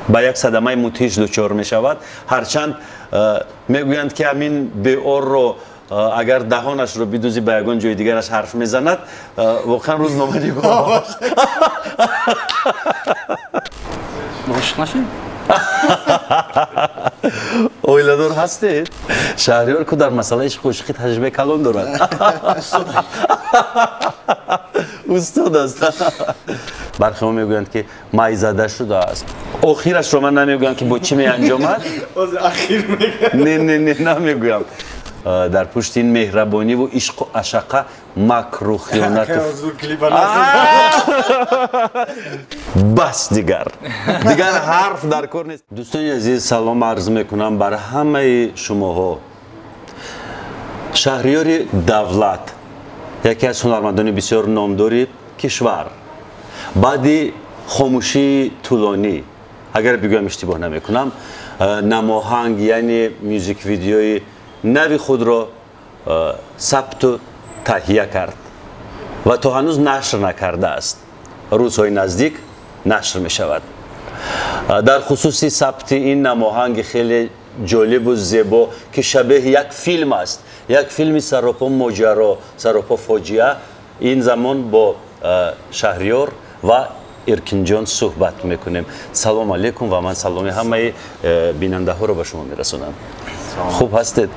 Ба як садамаи мудҳиш дучор мешавад. Ҳарчанд мегӯянд, ки ҳамин беорро агар даҳонашро бидӯзӣ, ба ягон ҷои дигараш ҳарф мезанад. Воқеан рӯзноманигор ошиқ нашед? Оиладор ҳастед? Шаҳриёр ку дар масъалаи ишқу ошиқӣ таҷрибаи калон дорад, устод аст. Бархиҳо мегӯянд, ки майзада шудааст. Охирашро ман намегӯям, ки бо чӣ меанҷомад. Не, не, не, намегӯям. Дар пушти ин меҳрабониву ишқу ашақа макру хиёнату бас. Дигар ҳарф дар кор нест. Дӯстони азиз, салом арз мекунам бар ҳамаи шумоҳо. Шаҳриёри Давлат, яке аз ҳунармандони бисёр номдори кишвар, баъди хомӯшии тӯлонӣ, агар бигӯям, иштибоҳ намекунам, намоҳанг, яъне мюзик видеои нави худро сабту таҳия кард ва то ҳанӯз нашр накардааст. Рӯзҳои наздик нашр мешавад. Дар хусуси сабти ин намоҳанги хеле ҷолибу зебо, ки шабеҳи як филм аст, як филми саропо моҷаро, саропо фоҷиа, ин замон бо Шаҳриёр ва Эркинҷон суҳбат мекунем. Салом алейкум, ва ман саломи ҳамаи бинандаҳоро ба шумо мерасонам. Хуб ҳастед?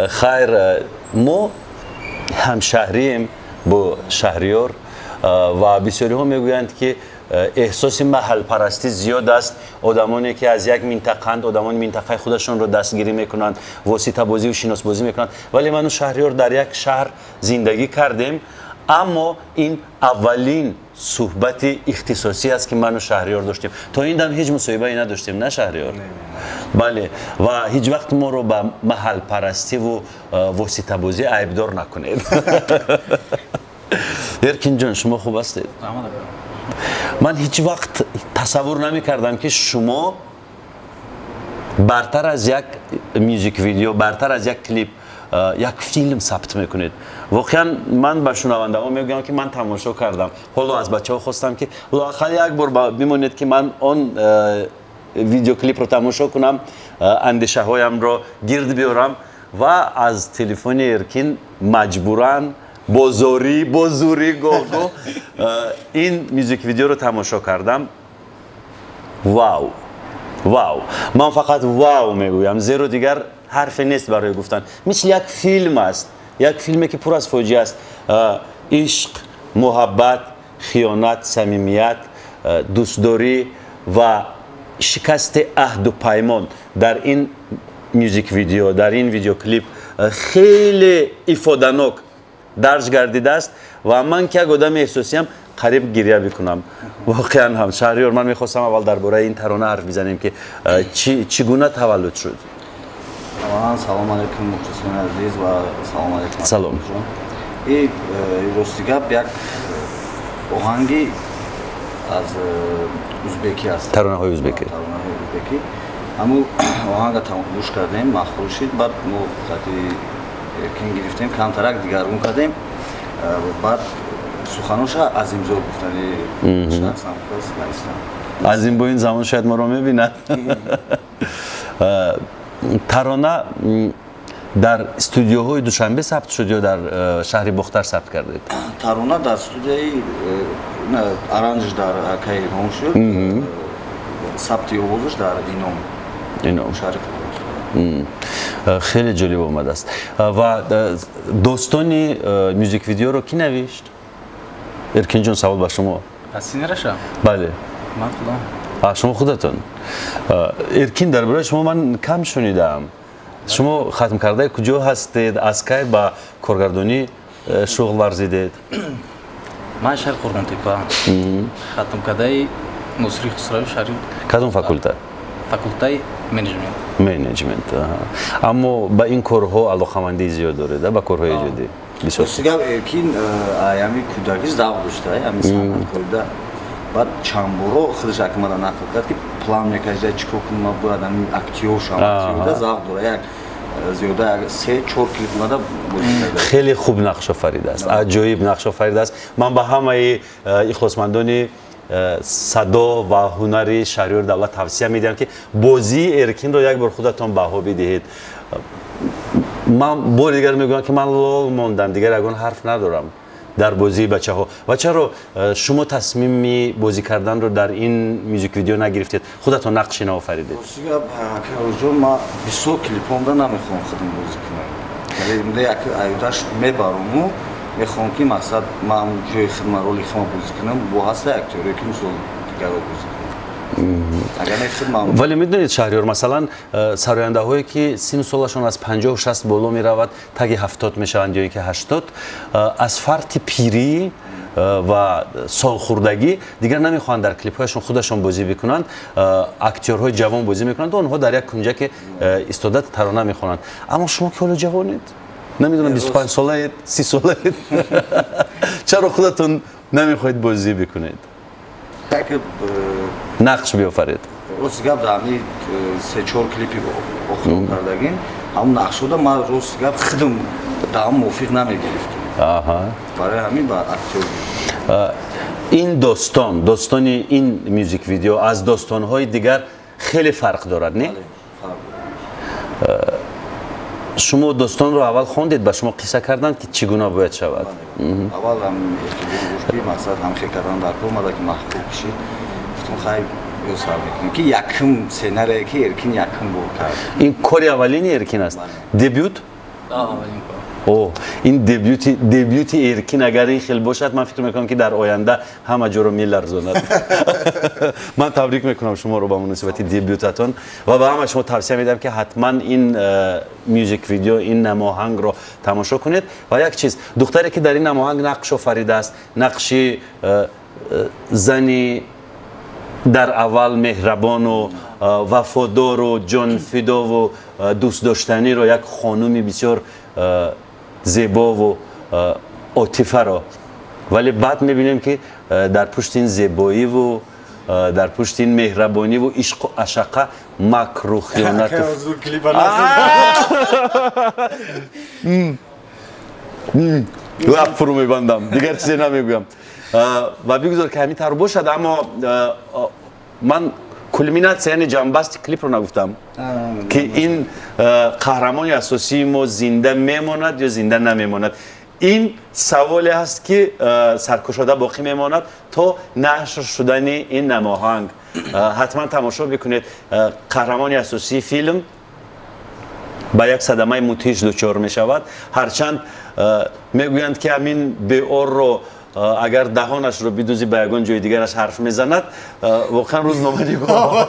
Хайр, мо ҳамшаҳрием бо Шаҳриёр ва бисёриҳо мегӯянд, ки эҳсоси маҳалпарастӣ зиёд аст. Одамоне ки аз як минтақаанд, одамони минтақаи худашонро дастгирӣ мекунанд, воситабозиву шиносбозӣ мекунанд. Вале ману Шаҳриёр дар як шаҳр зиндагӣ кардем, аммо ин аввалин суҳбати ихтисосӣ аст, ки ману Шаҳриёр доштем. То ин дам ҳеҷ мусоҳибае надоштем, на, Шаҳриёр? Бале, ва ҳеҷ вақт моро ба маҳалпарастиву воситабозӣ айбдор накунед. Эркинҷон, шумо хуб ҳастед? Ман ҳеҷ вақт тасаввур намекардам, ки шумо бартар аз як мюзик видео, бартар аз як клип, як филм сабт мекунед. Воқеан, ман ба шунавандаҳо мегӯям, ки ман тамошо кардам. Ҳоло аз бачаҳо хостам, ки лоақал як бор бимонед, ки ман он видеоклипро тамошо кунам, андешаҳоямро гирд биёрам. Ва аз телефони Эркин маҷбуран, бо зорӣ, бо зурӣ, гоҳ-гоҳ ин мюзик видеоро тамошо кардам. Вау, вау! Ман фақат вау мегӯям, зеро дигар ҳарфе нест барои гуфтан. Мисли як филм аст, як филме, ки пур аз фоҷиа аст: ишқ, муҳаббат, хиёнат, самимият, дӯстдорӣ ва шикасти аҳду паймон. Дар ин мюзик видео, дар ин видеоклип хеле ифоданок дарҷ гардидааст ва ман, ки як одами эҳсосиям, қариб гиря бикунам. Воқеан ҳам, Шаҳриёр, ман мехостам аввал дар бораи ин тарона ҳарф бизанем, ки чӣ гуна таваллуд шуд. Аввалан, салом алейкум, мухлисони азиз, ва салом алейкум. Салом. И рости гап, як оҳанги аз узбекӣ аст. Таронаҳои узбекӣ. Таронаҳои узбекӣ. Ҳамун оҳанга гӯш кардем, маъқул шид. Баъд мо хати Эркин гирифтем, камтарак дигаргун кардем. Баъд суханоша Азимзод гуфтани шахсам навистам. Азим бо ин замон шояд моро мебинад. Тарона дар студияҳои Душанбе сабт шуд ё дар шаҳри Бохтар сабт кардед? Тарона дар студияи аранж дар акаи Илҳом шуд, сабти овозаш дар Ином. Ином. Шаҳри. Хеле ҷолиб омадааст. Ва достони мюзик видеоро кӣ навишт? Эркинҷон, савол ба шумо. Аз синераша? Бале. Ман худам. Шумо худатон. Эркин, дар бораи шумо ман кам шунидаам. Шумо хатмкардаи куҷо ҳастед? Аз кай ба коргардонӣ шуғл варзидед? Ман шаҳри Қурғонтепа, хатмкардаи Носири Хусрави шаҳри. Кадом факултет? Факултаи менеҷмент. Менеҷмент. Аммо ба ин корҳо алоқамандии зиёд доред, ба корҳои эҷодӣ бисёр. Рости гап, Эркин ами кӯдакиш завқ дошта ами санъаткорида. Баъд чанд боро худаш акмада нақл кард, ки план мекашида, чӣ кор кунам, ман бояд ами актёр шавам. Актёрда завқ дора. Як зиёда як се чор клип мада бозӣ карда. Хеле хуб нақшофаридааст, аҷоиб нақшофаридааст. Ман ба ҳамаи ихлосмандони Садо ва ҳунари Шаҳриёри Давлат тавсия медиҳам, ки бозии Эркинро як бор худатон баҳо бидиҳед. Ман бори дигар мегӯям, ки ман лол мондам, дигар ягон ҳарф надорам дар бозии бачаҳо. Ва чаро шумо тасмими бозӣ карданро дар ин мюзик видео нагирифтед, худатон нақши наофаридед? Ростига, ман бисёр клипонда намехоҳам худам бозӣ кунам, вале як аюдаш мебарому мехоҳам, ки мақсад ман ҷои хидма роли хидма бозӣ кунам, бо ҳаста актёре, ки мисол дигарро бозӣ кунам. Вале медонед, Шаҳриёр, масалан, сарояндаҳое, ки сину солашон аз 50-60 боло меравад, таги 70 мешаванд ё ин ки 80, аз фарти пирӣ ва солхӯрдагӣ дигар намехоҳанд дар клипҳояшон худашон бозӣ бикунанд. Актёрҳои ҷавон бозӣ мекунанд, онҳо дар як кунҷаке истода тарона мехонанд. Аммо шумо ки ҳоло ҷавонед, намедонам, 25 солаед, 30 солаед, чаро худатон намехоҳед бозӣ бикунед, нақш биёфаред? Рости гап, дар ҳамин се-чор клипи охирон кардагим, ҳамун нақшода ман, рости гап, худам дар ҳам мувофиқ намегирифтам, барои ҳамин ба актёр. Ин достон, достони ин мюзик видео аз достонҳои дигар хеле фарқ дорад, не? Шумо достонро аввал хондед, ба шумо қисса карданд, ки чӣ гуна бояд шавад? Аввал ҳам гуфт, ки мақсад ҳамхел кардан дар кор омада, ки маҳкум кишид. Гуфтам, хай, ё сар мекунем, ки якум сценарие, ки Эркин якум бор кард. Ин кори аввалини Эркин аст, дебют? Аввалин кор. О, ин дебюти Эркин агар ин хел бошад, ман фикр мекунам, ки дар оянда ҳама ҷоро меларзонад. Ман табрик мекунам шуморо ба муносибати дебютатон ва ба ҳама шумо тавсия медиҳам, ки ҳатман ин мюзик видео, ин намоҳангро тамошо кунед. Ва як чиз: духтаре, ки дар ин намоҳанг нақш офаридааст, нақши зани дар аввал меҳрабону вафодору ҷонфидову дӯстдоштаниро, як хонуми бисёр зебову отифаро, вале баъд мебинем, ки дар пушти ин зебоиву дар пушти ин меҳрабониву ишқу ашақа макру хиёнату. Лаб фурӯ мебандам, дигар чизе намегӯям ва бигузор, ки ҳамин тавр бошад. Аммо ман кулминатсия, яъне ҷамъбасти клипро нагуфтам, ки ин қаҳрамони асосии мо зинда мемонад ё зинда намемонад. Ин саволе ҳаст, ки саркушода боқӣ мемонад то нашр шудани ин намоҳанг. Ҳатман тамошо бикунед. Қаҳрамони асосии филм ба як садамаи мудҳиш дучор мешавад. Ҳарчанд мегӯянд, ки ҳамин беорро агар даҳонашро бидӯзӣ, ба ягон ҷои дигараш ҳарф мезанад. Воқеан рӯзноманигор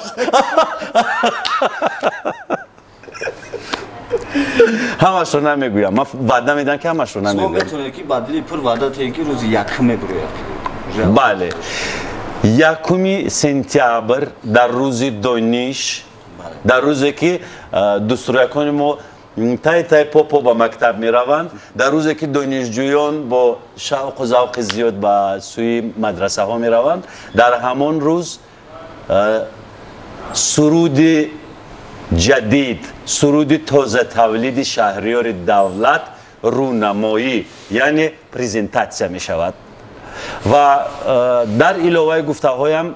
ҳамашро намегӯям, ман ваъда медиҳам, ки ҳамашро намегӯям. Метавонед, ки ба дили пур ваъда диҳед, ки рӯзи якум мебирояд? Бале, 1 сентябр, дар рӯзи дониш, дар рӯзе, ки дӯстрӯякони мо тай тай попо ба мактаб мераванд, дар рӯзе, ки донишҷӯён бо шавқу завқи зиёд ба сӯи мадрасаҳо мераванд, дар ҳамон рӯз суруди ҷадид, суруди тозатавлиди Шаҳриёри Давлат рӯнамоӣ, яъне презентатсия мешавад. Ва дар иловаи гуфтаҳоям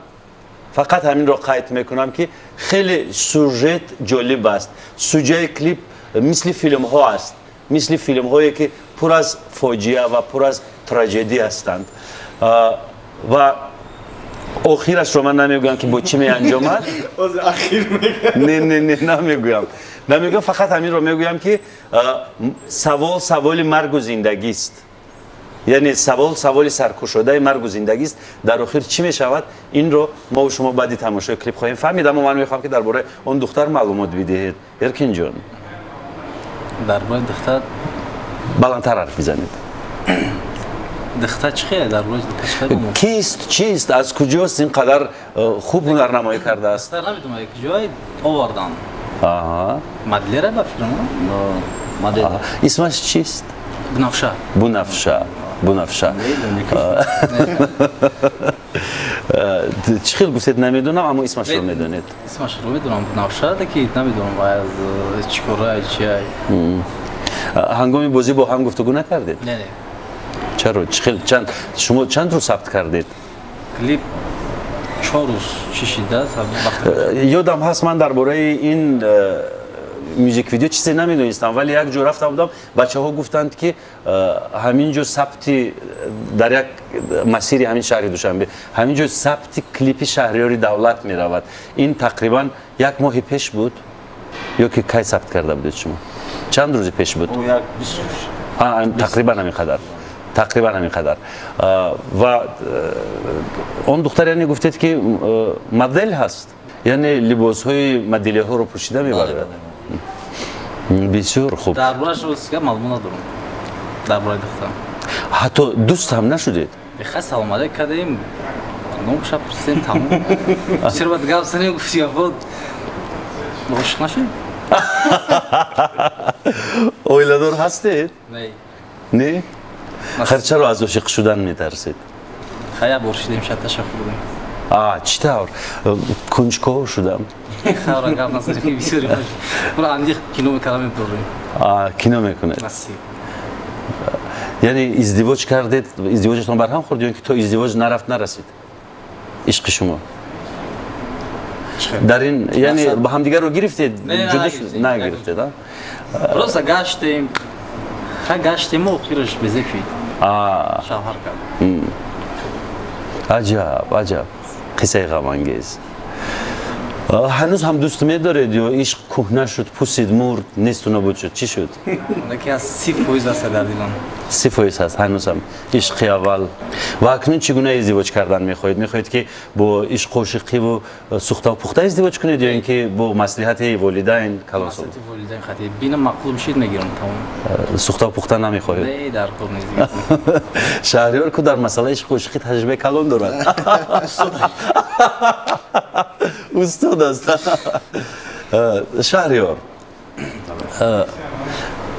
фақат ҳаминро қайд мекунам, ки хеле сюжет ҷолиб аст. Сюжаи клип мисли филмҳо аст, мисли филмҳое, ки пур аз фоҷиа ва пур аз траҷедӣ ҳастанд. Ва охирашро ман намегӯям, ки бо чӣ меанҷомад. Не, не, не, намегӯям, намегӯям. Фақат ҳаминро мегӯям, ки савол саволи маргу зиндагист, яъне савол саволи саркушодаи маргу зиндагист. Дар охир чӣ мешавад, инро мо шумо баъди тамошои клип хоҳем фаҳмид. Аммо ман мехоҳам, ки дар бораи он духтар маълумот бидиҳед, Эркинҷон. Дар бораи духтар? Баландтар ҳарф бизанед. Духтар чӣ хел? Дар бораи духтар чӣ хел? Кист, чист, аз куҷост, ин қадар хуб ҳунарнамоӣ кардааст? Духтар намедонам, як ҷой овардан. Моделера ба филм. Модел. Исмаш чист? Бунафша. Бунафша, Бунафша. Чӣ хел гуфтед намедонам, аммо исмашро медонед? Исмашро медонам, Бунафша, ки намедонам аз чӣ кора, чиай. Ҳангоми бозӣ бо ҳам гуфтугӯ накардед? Не, не. Чаро? Чӣ хел, чанд шумо чанд рӯз сабт кардед? Клип Чор рӯз чӣ шида? Ёдам ҳаст, ман дар бораи ин music video чизе намедонистам, вале як ҷо рафта будам, бачаҳо гуфтанд, ки ҳамин ҷо сабти дар як масири ҳамин шаҳри Душанбе, ҳамин ҷо сабти клипи Шаҳриёри Давлат меравад. Ин тақрибан як моҳи пеш буд ё ки кай сабт карда будед шумо? Чанд рӯзи пеш буд? Тақрибан ҳамин қадар. Тақрибан ҳамин қадар. Ва он духтар, яъне гуфтед, ки модел ҳаст, яъне либосҳои моделиҳоро пӯшида мебарад. Бисёр хуб. Дар борааш ростига маълумот надорам. Дар бораи духтарам. Ҳатто дӯст ҳам нашудед? Бихай, салом алейк кардем, номша пурсидем, тамом. Бисёр бад гап занем, гуфтем, бод ошиқ нашудем. Оиладор ҳастед? Не. Не? Хар, чаро аз ошиқ шудан метарсед? Хай, як бор шидем, шатташа хӯрдем. А, чӣ тавр? Кунҷков шудам. Хавра гап назанем, ки бисёри бура андиқ кино мекардам, мебурем. А, кино мекунед? Насиб. Яъне издивоҷ кардед, издивоҷатон барҳам хӯрд ё ин ки то издивоҷ нарафт, нарасид ишқи шумо? Дар ин, яъне ба ҳамдигарро гирифтед, ҷудо нагирифтед, а? Просто гаштем, хай, гаштему охираш безеб шид. Шавҳар кард. Аҷаб, аҷаб қиссаи ғамангез. Ҳанӯз ҳам дӯст медоред ё ишқ кӯҳна шуд, пусид, мурд, несту нобуд шуд, чӣ шуд? Ки аз 30% аст дар дилам. 30% ҳаст ҳанӯз ҳам ишқи аввал. Ва акнун чӣ гуна издивоҷ кардан мехоҳед? Мехоҳед, ки бо ишқу ошиқиву сӯхтаву пухта издивоҷ кунед ё ин ки бо маслиҳати волидайн, калонсол? Маслиҳати волидайн хати бинам, маъқул мешид, мегирам, тамом. Сӯхтаву пухта намехоҳед? Не, дар кор нест. Шаҳриёр ку дар масъалаи ишқу ошиқӣ таҷрибаи калон дорад, устод аст. Шаҳриёр,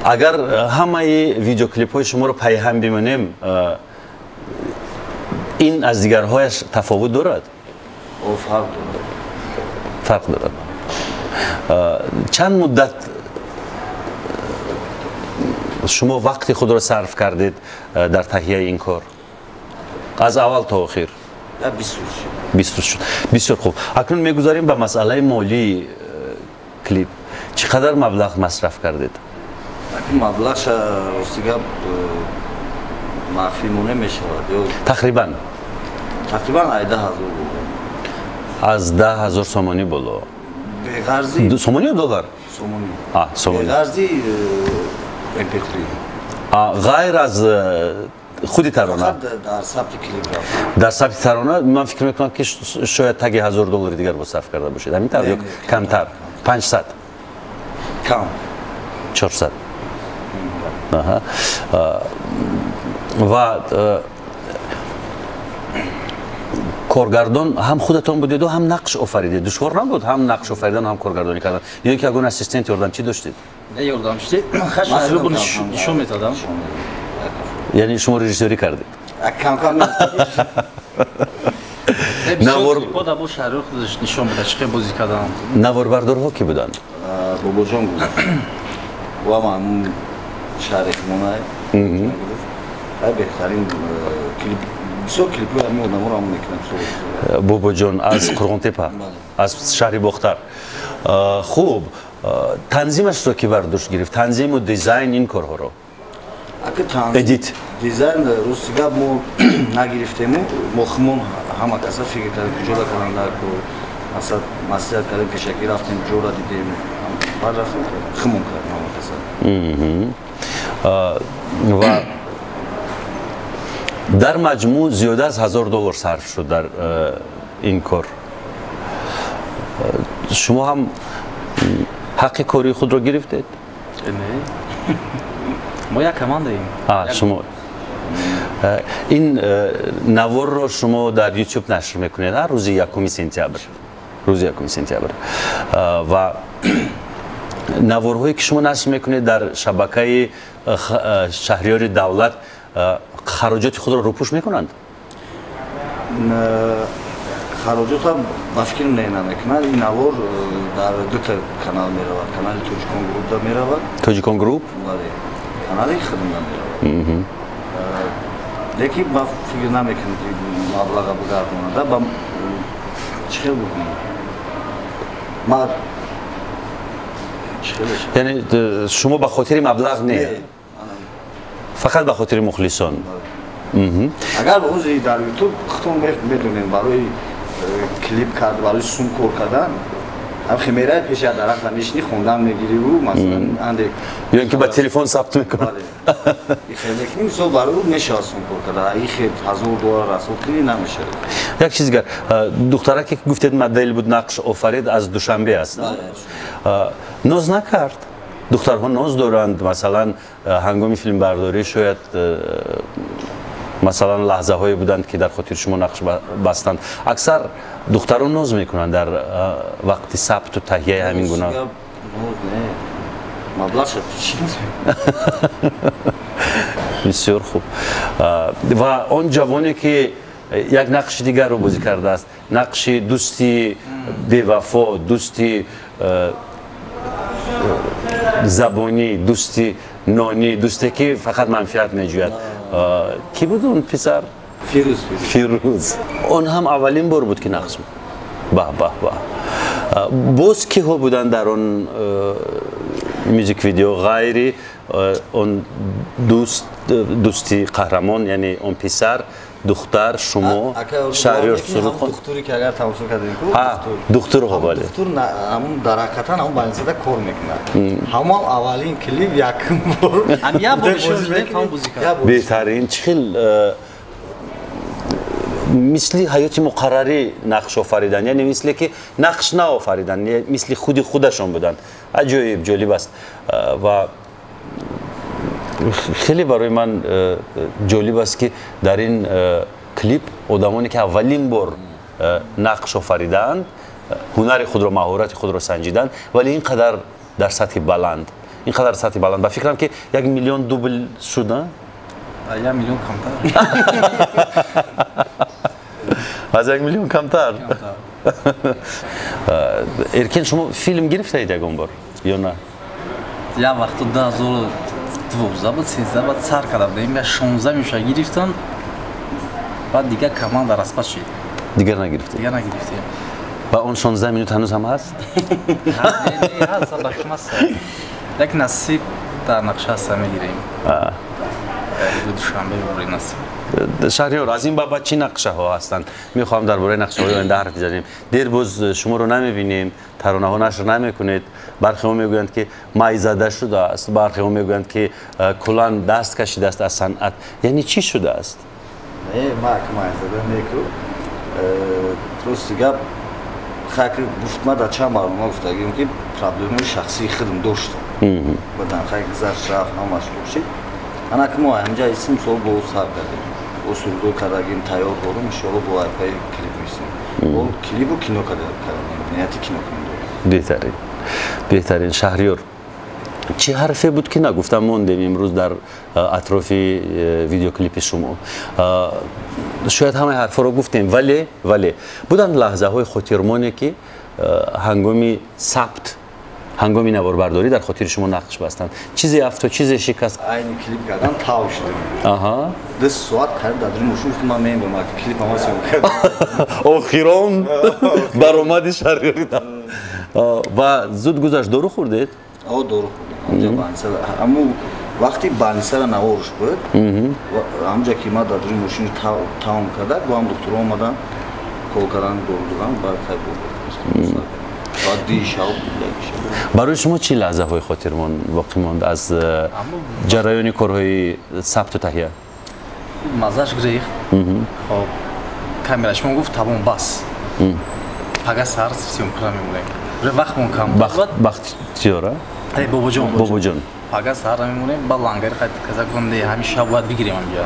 агар ҳамаи видеоклипҳои шуморо пайҳам бимонем, ин аз дигарҳояш тафовут дорад? Фарқ дорад. Фарқ дорад. Чанд муддат шумо вақти худро сарф кардед дар таҳияи ин кор, аз аввал то охир? 20 рӯз. 20 рӯз шуд. Бисёр хуб. Акнун мегузарем ба масъалаи молии клип. Чӣ қадар маблағ масраф кардед? Маблағша, рости гап, махфӣ моне мешавад ё? Тақрибан. Тақрибан ай 10 000 боло. Аз 10 000 сомонӣ боло. Беғарзи. Сомонӣ ё доллар? Сомонӣ. Сомонӣ. Беғарзи mp3. Ғайр аз худи тарона? Дар сабти клип. Дар сабти тарона ман фикр мекунам, ки шояд таги 1000 доллари дигар боз сарф карда бошед, ҳамин тавр ё камтар, 500? Кам. 400. Ва коргардон ҳам худатон будеду ҳам нақш офаридед. Душвор набуд ҳам нақш офаридан, ҳам коргардонӣ кардан ё ин ки ягон ассистент, ёрдамчӣ доштед? Не, ёрдамчӣ нишон методам. Яъне шумо режиссёрӣ кардед? Камкам. Бо Шаҳриёр худаш нишон медад, чӣ хел бозӣ кардан. Наворбардорҳо кӣ буданд? Бобоҷон буд ва шаҳри химонай беҳтарин клип, бисёр клипҳои ҳамин одаморо ҳам мекунам. Бобоҷон аз Қурғонтепа, аз шаҳри Бохтар. Хуб, танзимашро ки бар дӯш гирифт, танзиму дизайн, ин корҳоро, edit? Дизайн, рости гап, мо нагирифтему, мо химон ҳама каса фикр кардем, куҷода кардан, масалан, маслиҳат кардем, пешакӣ рафтем, ҷора дидем, баъд рафтем, химон кардем ҳама каса. Ва дар маҷмӯъ зиёда аз 1000 доллар сарф шуд дар ин кор. Шумо ҳам ҳаққи кории худро гирифтед? Не, мо як командаем. Шумо ин наворро шумо дар Ютуб нашр мекунед рӯзи 1 сентябр, рӯзи 1 сентябр. Ва наворҳое, ки шумо нашр мекунед дар шабакаи Шаҳриёри Давлат, хароҷоти худро рӯпӯш мекунанд? Хароҷота, ба фикрам, не, намекунад. Ин навор дар дута канал меравад: канали Тоҷикон Групда меравад. Тоҷикон Груп. Бале, канали худмда меравад. Лекин ба фикр намекунам, ки маблаға бигардонада. Ба Чӣ хел бигӯям? Ма яъне шумо ба хотири маблағ не, фақат ба хотири мухлисон. Агар ҳозир дар ютуб худтон медонем, барои клип кард, барои сум кор кардан химераи пеши дарахта мешини, хондан мегириву, масалан, андек. Ё ин ки ба телефон сабт мекунад. Мекунӣ, мисол, барои ӯ мешавад сум кор карда. И хел $1000 расход кунӣ, намешавад. Як чиз дигар, духтараке ки гуфтед, модел буд, нақш офарид, аз Душанбе аст, ноз накард? Духтарҳо ноз доранд, масалан, ҳангоми филмбардорӣ шояд, масалан, лаҳзаҳое буданд, ки дар хотири шумо нақш бастанд. Аксар духтарон ноз мекунанд дар вақти сабту таҳияи ҳамин гуна. Маблағша чӣ? Бисёр хуб. Ва он ҷавоне, ки як нақши дигарро бозӣ кардааст, нақши дӯсти бевафо, дӯсти забонӣ, дӯсти нонӣ, дӯсте, ки фақат манфиат меҷӯяд, кӣ буд он писар? Фирӯз. Фирӯз. Он ҳам аввалин бор буд, ки нақш. Баҳ, баҳ, баҳ! Боз киҳо буданд дар он мюзик видео, ғайри он дӯст, дӯсти қаҳрамон, яъне он писар, духтар, шумо, Шаҳриёр? Духтуре, ки агар тамошо кардем. Духтурҳо, бале. Духтур ҳамун дар ҳақиқатан ҳамун больницада кор мекунад. Ҳамон аввалин клип, якум бор. Беҳтарин! Чӣ хел мисли ҳаёти муқаррарӣ нақш офаридан, яъне мисле ки нақш наофаридан, мисли худи худашон буданд. Аҷоиб, ҷолиб аст. Ва хеле барои ман ҷолиб аст, ки дар ин клип одамоне, ки аввалин бор нақш офаридаанд, ҳунари худро, маҳорати худро санҷиданд, вале ин қадар дар сатҳи баланд, ин қадар сатҳи баланд. Ба фикрам, ки 1 миллион дубл шуда. 1 миллион камтар. Аз 1 миллион камтар. Эркин, шумо филм гирифтаед ягон бор ё на? Як вақту 2012 буд, 13 бад сар карда будем, я 16 меша гирифтан, баъд дигар команда распад шид. Дигар нагирифтед? Дигар нагирифтем. Ва он 16 минут ҳанӯз ҳам ҳаст? Ҳаст, як насиб дар нақша ҳаста, мегирем Душанбе бори насиб. Шаҳриёр, аз ин бабат чӣ нақшаҳо ҳастанд? Мехоҳам дар бораи нақшаҳои оянда ҳарф бизанем. Дер боз шуморо намебинем, таронаҳо нашр намекунед. Бархеҳо мегӯянд, ки майзада шудааст, бархеҳо мегӯянд, ки куллан даст кашидааст аз санъат. Яъне чӣ шудааст? Не, ма майзада неку. Рости гап, хайр, гуфт, ма дар чанд барнома гуфтагим, ки проблемаи шахсии худам доштам, бадан хай гузашт, рафт, ҳамаш бошид. Ана ки мо ҳамҷа исм сол бо сар кардем, сурудо кардагим, тайёр дорум, иншоалло, бо айпаи клип мисем, бо клипу кино кардем, нияти кино кунем. Беҳтарин, беҳтарин! Шаҳриёр, чӣ ҳарфе буд, ки нагуфта мондем имрӯз дар атрофи видеоклипи шумо? Шояд ҳамаи ҳарфҳоро гуфтем, вале буданд лаҳзаҳои хотирмоне, ки ҳангоми сабт, ҳангоми наворбардорӣ дар хотири шумо нақш бастанд. Чизе афто, чизе шикаст? Айни клип кардан тав шудем. 2 соат қариб дар дури мошин. Гуфтам, ман мемирам, клип ҳама съёмка кардам. Охирон баромади Шаҳриёри ва зуд гузашт. Дору хӯрдед? О, дору хӯрдем. Аммо вақти больницара наворш буд, ҳамҷа ки ман дар дури мошини тавм карда, бо ҳам духтуро омадан, кол кардан, дору додан, баъд хай баъд ди шаб. Барои шумо чӣ лаҳзаҳои хотирмон боқӣ монд аз ҷараёни корҳои сабту таҳия? Маззаш гирифт. Хоб, камера шумо гуфт: «Тамом, бас, пага саҳар съёмкара мемонем». Уже вақтмон кам. Бахтиёра? Бобоҷон. Бобоҷон. Пага саҳар мемонем. Ба лангари каза гуфтам: «Не, ҳамин шаб бояд бигирем, ҳамҷа».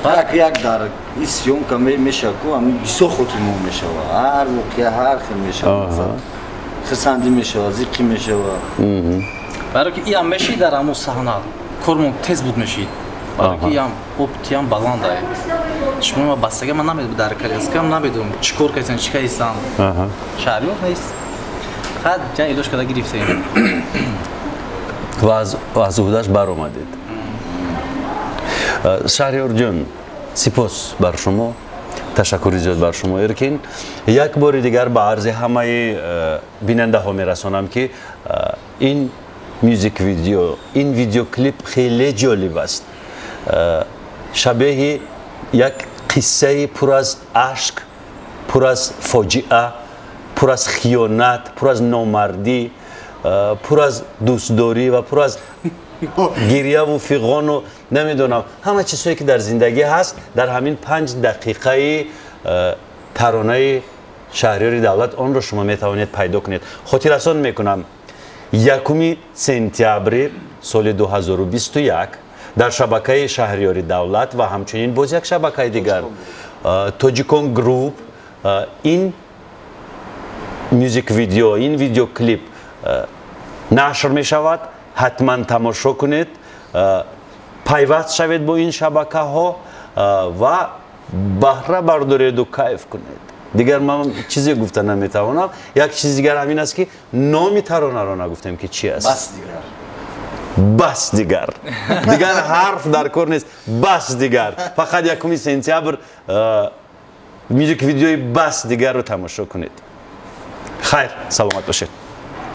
Як як дар ин съёмка мешавад ку, ҳамин бисёр хотирмон мешавад, ҳар воқеа ҳар хел мешавад, хирсандӣ мешавад, зиққӣ мешавад. Барои ки иам мешид, дар ҳамон саҳна кормон тез буд мешид, барои ки иам оптиам баланда. Шумо ма бастага, ман намедонам, дар коляскам намедонам, чӣ кор кардсан, чӣ кардсан. Шаҳриёр нест, хад ҷа илоҷ карда гирифтем. Ва аз уҳдаш баромадед. Шаҳриёрҷон, сипос бар шумо. Ташаккури зиёд бар шумо, Эркин. Як бори дигар ба арзи ҳамаи бинандаҳо мерасонам, ки ин music video, ин видеоклип хеле ҷолиб аст, шабеҳи як қиссаи пур аз ашк, пур аз фоҷиа, пур аз хиёнат, пур аз номардӣ, пур аз дӯстдорӣ ва пур аз гирьяву фиғону намедонам, ҳама чизҳое, ки дар зиндагӣ ҳаст, дар ҳамин 5 дақиқаи таронаи Шаҳриёри Давлат онро шумо метавонед пайдо кунед. Хотиррасон мекунам, 1 сентябри соли 2021 дар шабакаи Шаҳриёри Давлат ва ҳамчунин боз як шабакаи дигар, Тоҷикон Груп, ин music video, ин видеоклип нашр мешавад. Ҳатман тамошо кунед, пайваст шавед бо ин шабакаҳо ва баҳра бардореду кайф кунед. Дигар ман чизе гуфта наметавонам. Як чизи дигар ҳамин аст, ки номи таронаро нагуфтем, ки чи аст. Бас дигар. Бас дигар, дигар ҳарф дар кор нест, бас дигар. Фақат 1 сентябр music video и «Бас дигарро» тамошо кунед. Хайр, саломат бошед.